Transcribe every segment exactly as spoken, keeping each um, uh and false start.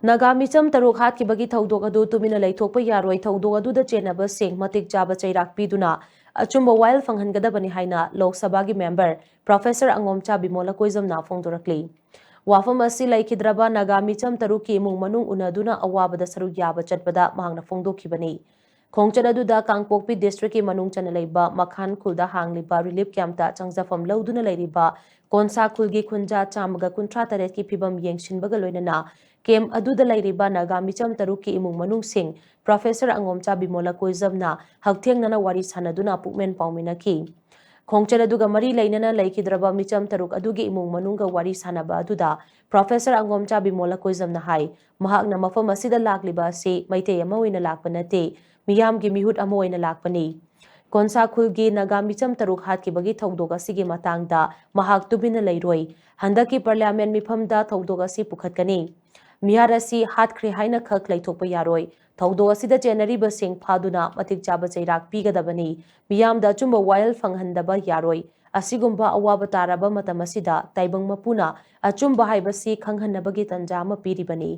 ꯅꯥꯒꯥ ꯃꯤꯆꯝ ꯇꯔꯨꯛ ꯍꯥꯠꯈꯤꯕꯒꯤ ꯊꯧꯗꯣꯛ ꯑꯗꯨ ꯇꯨꯃꯤꯟꯅ ꯂꯩꯊꯣꯛꯄ ꯌꯥꯔꯣꯏ꯫ ꯊꯧꯗꯣꯛ ꯑꯗꯨꯗ ꯆꯦꯟꯅꯕꯁꯤꯡ ꯃꯇꯤꯛ ꯆꯥꯕ ꯆꯩꯔꯥꯛ ꯄꯤꯗꯨꯅ ꯑꯆꯨꯝꯕ ꯋꯥꯌꯦꯜ ꯐꯪꯍꯟꯒꯗꯕꯅꯤ ꯍꯥꯏꯅ ꯂꯣꯛ ꯁꯚꯥꯒꯤ ꯃꯦꯝꯕꯔ ꯄ꯭ꯔꯣꯐꯦꯁꯔ ꯑꯉꯣꯝꯆꯥ ꯕꯤꯃꯣꯂ ꯀꯣꯏꯖꯝꯅ ꯐꯣꯡꯗꯣꯔꯛꯂꯤ꯫ ꯋꯥꯐꯝ ꯑꯁꯤ ꯂꯩꯈꯤꯗ꯭ꯔꯕ ꯅꯥꯒꯥ ꯃꯤꯆꯝ ꯇꯔꯨꯛꯀꯤ ꯏꯃꯨꯡ ꯃꯅꯨꯡ ꯎꯅꯗꯨꯅ ꯑꯋꯥꯕꯗ ꯁꯔꯨꯛ ꯌꯥꯕ ꯆꯠꯄꯗ ꯃꯍꯥꯛꯅ ꯐꯣꯡꯗꯣꯛꯈꯤꯕꯅꯤ꯫ ꯈꯣꯡꯆꯠ ꯑꯗꯨꯗ ꯀꯥꯡꯄꯣꯛꯄꯤ ꯗꯤꯁꯇ꯭ꯔꯤꯛꯀꯤ ꯃꯅꯨꯡ ꯆꯟꯅ ꯂꯩꯕ ꯃꯈꯥꯟ ꯈꯨꯜꯗ ꯍꯥꯡꯂꯤꯕ ꯔꯤꯂꯤꯐ ꯀꯦꯝꯞꯇ ꯆꯪꯖꯐꯝ ꯂꯧꯗꯨꯅ ꯂꯩꯔꯤꯕ ꯀꯣꯟꯁꯥ ꯈꯨꯜꯒꯤ ꯈꯨꯟꯖꯥ ꯆꯥꯝꯃꯒ ꯀꯨꯟꯊ꯭ꯔꯥ ꯇꯔꯦꯠꯀꯤ ꯐꯤꯕꯝ ꯌꯦꯡꯁꯤꯟꯕꯒ ꯂꯣꯏꯅꯅ ꯀꯦꯝꯞ ꯑꯗꯨꯗ ꯂꯩꯔꯤꯕ ꯅꯥꯒꯥ ꯃꯤꯆꯝ ꯇꯔꯨꯛꯀꯤ ꯏꯃꯨꯡ ꯃꯅꯨꯡꯁꯤꯡ ꯄ꯭ꯔꯣꯐꯦꯁꯔ ꯑꯉꯣꯝꯆꯥ ꯕꯤꯃꯣꯂ ꯀꯣꯏꯖꯝꯅ ꯍꯛꯊꯦꯡꯅꯅ ꯋꯥꯔꯤ ꯁꯥꯟꯅꯗꯨꯅ ꯄꯨꯛꯃꯦꯟ ꯄꯥꯎꯃꯤꯟꯅꯈꯤ꯫ ꯈꯣꯡꯆꯠ ꯑꯗꯨꯒ ꯃꯔꯤ ꯂꯩꯅꯅ ꯂꯩꯈꯤꯗ꯭ꯔꯕ ꯃꯤꯆꯝ ꯇꯔꯨꯛ ꯑꯗꯨꯒꯤ ꯏꯃꯨꯡ ꯃꯅꯨꯡꯒ ꯋꯥꯔꯤ ꯁꯥꯟꯅꯕ ꯑꯗꯨꯗ ꯄ꯭ꯔꯣꯐꯦꯁꯔ ꯑꯉꯣꯝꯆꯥ ꯕꯤꯃꯣꯂ ꯀꯣꯏꯖꯝꯅ ꯍꯥꯏ, ꯃꯍꯥꯛꯅ ꯃꯐꯝ ꯑꯁꯤꯗ ꯂꯥꯛꯂꯤꯕ ꯑꯁꯤ ꯃꯩꯇꯩ ꯑꯃ ꯑꯣꯏꯅ ꯂꯥꯛꯄ ꯅꯠꯇꯦ, ꯃꯤꯌꯥꯝꯒꯤ ꯃꯤꯍꯨꯠ ꯑꯃ ꯑꯣꯏꯅ ꯂꯥꯛꯄꯅꯤ꯫ ꯀꯣꯟꯁꯥ ꯈꯨꯜꯒꯤ ꯅꯥꯒꯥ ꯃꯤꯆꯝ ꯇꯔꯨꯛ ꯍꯥꯠꯈꯤꯕꯒꯤ ꯊꯧꯗꯣꯛ ꯑꯁꯤꯒꯤ ꯃꯇꯥꯡꯗ ꯃꯍꯥꯛ ꯇꯨꯃꯤꯟꯅ ꯂꯩꯔꯣꯏ꯫ ꯍꯟꯗꯛꯀꯤ ꯄꯥꯔꯂꯤꯌꯥꯃꯦꯟ ꯃꯤꯐꯝꯗ ꯊꯧꯗꯣꯛ ꯑꯁꯤ ꯄꯨꯈꯠꯀꯅꯤ꯫ ꯃꯤꯍꯥꯠ ꯑꯁꯤ ꯍꯥꯠꯈ꯭ꯔꯦ ꯍꯥꯏꯅ ꯈꯛ ꯂꯩꯊꯣꯛꯄ ꯌꯥꯔꯣꯏ꯫ ꯊꯧꯗꯣꯛ ꯑꯁꯤꯗ ꯆꯦꯟꯅꯔꯤꯕꯁꯤꯡ ꯐꯥꯗꯨꯅ ꯃꯇꯤꯛ ꯆꯥꯕ ꯆꯩꯔꯥꯛ ꯄꯤꯒꯗꯕꯅꯤ꯫ ꯃꯤꯌꯥꯝꯗ ꯑꯆꯨꯝꯕ ꯋꯥꯌꯦꯜ ꯐꯪꯍꯟꯗꯕ ꯌꯥꯔꯣꯏ꯫ ꯑꯁꯤꯒꯨꯝꯕ ꯑꯋꯥꯕ ꯇꯥꯔꯕ ꯃꯇꯝ ꯑꯁꯤꯗ ꯇꯥꯏꯕꯪ ꯃꯄꯨꯅ ꯑꯆꯨꯝꯕ ꯍꯥꯏꯕꯁꯤ ꯈꯪꯍꯟꯅꯕꯒꯤ ꯇꯥꯟꯖꯥ ꯑꯃ ꯄꯤꯔꯤꯕꯅꯤ꯫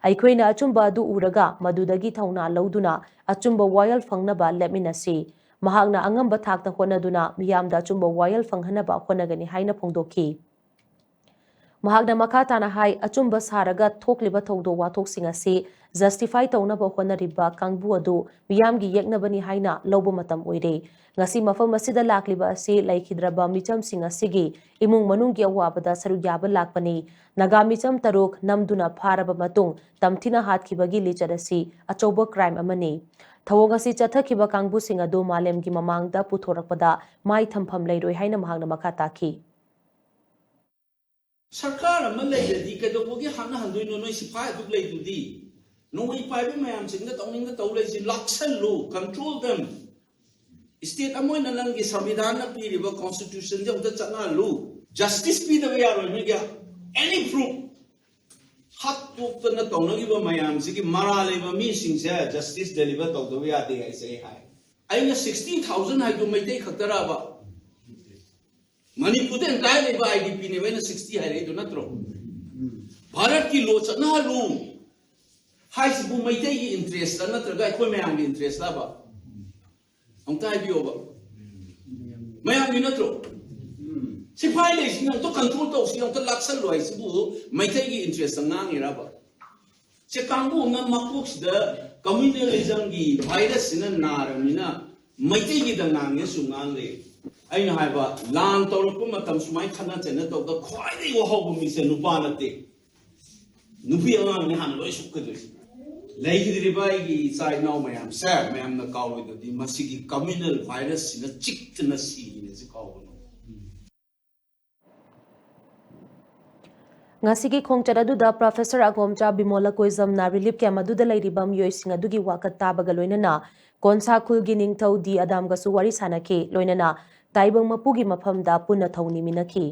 ꯑꯩꯈꯣꯏꯅ ꯑꯆꯨꯝꯕ ꯑꯗꯨ ꯎꯔꯒ ꯃꯗꯨꯗꯒꯤ ꯊꯧꯅꯥ ꯂꯧꯗꯨꯅ ꯑꯆꯨꯝꯕ ꯋꯥꯌꯦꯜ ꯐꯪꯅꯕ ꯂꯦꯞꯃꯤꯟꯅꯁꯤ꯫ ꯃꯍꯥꯛꯅ ꯑꯉꯝꯕ ꯊꯥꯛꯇ ꯍꯣꯠꯅꯗꯨꯅ ꯃꯤꯌꯥꯝꯗ ꯑꯆꯨꯝꯕ ꯋꯥꯌꯦꯜ ꯐꯪꯍꯟꯅꯕ ꯍꯣꯠꯅꯒꯅꯤ ꯍꯥꯏꯅ ꯐꯣꯡꯗꯣꯛꯈꯤ꯫ ꯃꯍꯥꯛꯅ ꯃꯈꯥ ꯇꯥꯅ ꯍꯥꯏ, ꯑꯆꯨꯝꯕ ꯁꯥꯔꯒ ꯊꯣꯛꯂꯤꯕ ꯊꯧꯗꯣꯛ ꯋꯥꯊꯣꯛꯁꯤꯡ ꯑꯁꯤ ꯖꯁꯇꯤꯐꯥꯏ ꯇꯧꯅꯕ ꯍꯣꯠꯅꯔꯤꯕ ꯀꯥꯡꯕꯨ ꯑꯗꯨ ꯃꯤꯌꯥꯝꯒꯤ ꯌꯦꯛꯅꯕꯅꯤ ꯍꯥꯏꯅ ꯂꯧꯕ ꯃꯇꯝ ꯑꯣꯏꯔꯦ꯫ ꯉꯁꯤ ꯃꯐꯝ ꯑꯁꯤꯗ ꯂꯥꯛꯂꯤꯕ ꯑꯁꯤ ꯂꯩꯈꯤꯗ꯭ꯔꯕ ꯃꯤꯆꯝꯁꯤꯡ ꯑꯁꯤꯒꯤ ꯏꯃꯨꯡ ꯃꯅꯨꯡꯒꯤ ꯑꯋꯥꯕꯗ ꯁꯔꯨꯛ ꯌꯥꯕ ꯂꯥꯛꯄꯅꯤ꯫ ꯅꯥꯒꯥ ꯃꯤꯆꯝ ꯇꯔꯨꯛ ꯅꯝꯗꯨꯅ ꯐꯥꯔꯕ ꯃꯇꯨꯡ ꯇꯝꯊꯤꯅ ꯍꯥꯠꯈꯤꯕꯒꯤ ꯂꯤꯆꯠ ꯑꯁꯤ ꯑꯆꯧꯕ ꯀ꯭ꯔꯥꯏꯝ ꯑꯃꯅꯤ꯫ ꯊꯧꯑꯣꯡ ꯑꯁꯤ ꯆꯠꯊꯈꯤꯕ ꯀꯥꯡꯕꯨꯁꯤꯡ ꯑꯗꯨ ꯃꯥꯂꯦꯝꯒꯤ ꯃꯃꯥꯡꯗ ꯄꯨꯊꯣꯔꯛꯄꯗ ꯃꯥꯏ ꯊꯝꯐꯝ ꯂꯩꯔꯣꯏ ꯍꯥꯏꯅ ꯃꯍꯥꯛꯅ ꯃꯈꯥ ꯇꯥꯈꯤ꯫ ꯁꯔꯀꯥꯔ ꯑꯃ ꯂꯩꯔꯗꯤ ꯀꯩꯗꯧꯕꯒꯤ ꯍꯥꯠꯅꯍꯟꯗꯣꯏꯅꯣ? ꯅꯣꯏ ꯁꯤꯐꯥꯏ ꯑꯗꯨꯛ ꯂꯩꯗꯨꯗꯤ, ꯅꯣꯡꯃꯩ ꯄꯥꯏꯕ ꯃꯌꯥꯝꯁꯤꯡꯅ ꯇꯧꯅꯤꯡꯅ ꯇꯧ ꯂꯩꯁꯤ, ꯂꯥꯛꯁꯜꯂꯨ, control them. State ꯑꯃ ꯑꯣꯏꯅ ꯅꯪꯒꯤ ꯁꯪꯕꯤꯙꯥꯟꯅ ꯄꯤꯔꯤꯕ constitutionꯁꯦ ꯑꯃꯨꯛꯇ ꯆꯠꯅꯍꯜꯂꯨ꯫ Justice ꯄꯤꯗꯕ ꯌꯥꯔꯣꯏ ꯅꯣꯏꯒꯤ any proof꯫ ꯍꯥꯠꯇꯣꯛꯇꯅ ꯇꯧꯅꯈꯤꯕ ꯃꯌꯥꯝꯁꯤꯒꯤ ꯃꯔꯥ ꯂꯩꯕ ꯃꯤꯁꯤꯡꯁꯦ justice deliver ꯇꯧꯗꯕ ꯌꯥꯗꯦ ꯍꯥꯏꯁꯦ ꯑꯩ ꯍꯥꯏ꯫ ꯑꯩꯅ sixty thousand ꯍꯥꯏꯗꯣ ꯃꯩꯇꯩ ꯈꯛꯇꯔꯕ? ꯃꯅꯤꯄꯨꯔꯗ entire ꯂꯩꯕ IDPꯅꯦꯕ ꯑꯩꯅ sixty ꯍꯥꯏꯔꯛꯏꯗꯣ ꯅꯠꯇ꯭ꯔꯣ? ꯚꯥꯔꯠꯀꯤ law ꯆꯠꯅꯍꯜꯂꯨ꯫ ꯍꯥꯏꯁꯤꯕꯨ ꯃꯩꯇꯩꯒꯤ interest ꯅꯠꯇ꯭ꯔꯒ ꯑꯩꯈꯣꯏ ꯃꯌꯥꯝꯒꯤ interest ꯂꯕ? ꯑꯝꯇ ꯍꯥꯏꯕꯤꯌꯣꯕ꯫ ꯃꯌꯥꯝꯒꯤ ꯅꯠꯇ꯭ꯔꯣ? ꯁꯤꯐꯥꯏ ꯂꯩꯁꯤꯡ ꯑꯝꯇ control ꯇꯧꯁꯤ, ꯑꯝꯇ ꯂꯥꯛꯁꯜꯂꯣ ꯍꯥꯏꯁꯤꯕꯨ ꯃꯩꯇꯩꯒꯤ interest ꯉꯥꯡꯉꯤꯔꯕ? ꯁꯦ, ꯀꯥꯡꯕꯨ ꯑꯃꯅ ꯃꯀꯣꯛꯁꯤꯗ communalism ꯒꯤ virus ꯁꯤꯅ ꯅꯥꯔꯕꯅꯤꯅ ꯃꯩꯇꯩꯒꯤꯗ ꯉꯥꯡꯉꯦꯁꯨ ꯉꯥꯡꯂꯦ꯫ ꯑꯩꯅ ꯍꯥꯏꯕ, ꯂꯥꯟ ꯇꯧꯔꯛꯄ ꯃꯇꯝ ꯁꯨꯃꯥꯏꯅ ꯈꯠꯅ ꯆꯩꯅ ꯇꯧꯕꯗ ꯈ꯭ꯋꯥꯏꯗꯒꯤ ꯋꯥꯍꯧꯕ ꯃꯤꯁꯦ ꯅꯨꯄꯥ ꯅꯠꯇꯦ, ꯅꯨꯄꯤ ꯑꯉꯥꯡꯅꯤ ꯍꯥꯟꯅ ꯂꯣꯏ ꯁꯣꯛꯀꯗꯣꯏꯁꯦ꯫ ꯂꯩꯈꯤꯗ꯭ꯔꯤꯕ ꯑꯩꯒꯤ ꯏꯆꯥ ꯏꯅꯥꯎ ꯃꯌꯥꯝꯁꯦ, ꯃꯌꯥꯝꯅ ꯀꯥꯎꯔꯣꯏꯗꯕꯗꯤ ꯃꯁꯤꯒꯤ communal virus ꯁꯤꯅ ꯆꯤꯛꯇꯅ ꯁꯤꯔꯤꯅꯦꯁꯦ ꯀꯥꯎꯒꯅꯨ꯫ ꯉꯁꯤꯒꯤ ꯈꯣꯡꯆꯠ ꯑꯗꯨꯗ Professor ꯑꯒꯣꯝꯆꯥ ꯕꯤꯃꯣꯂ ꯀꯣꯏꯖꯝꯅ relief camp ꯑꯗꯨꯗ ꯂꯩꯔꯤꯕ ꯃꯤꯑꯣꯏꯁꯤꯡ ꯑꯗꯨꯒꯤ ꯋꯥꯀꯠ ꯇꯥꯕꯒ ꯂꯣꯏꯅꯅ ꯀꯣꯟꯁꯥ ꯈꯨꯜꯒꯤ ꯅꯤꯡꯊꯧ ꯗꯤ ꯑꯗꯥꯝꯒꯁꯨ ꯋꯥꯔꯤ ꯁꯥꯅꯈꯤ, ꯂꯣꯏꯅꯅ ꯇꯥꯏꯕꯪ ꯃꯄꯨꯒꯤ ꯃꯐꯝꯗ ꯄꯨꯟꯅ ꯊꯧꯅꯤꯃꯤꯟꯅꯈꯤ꯫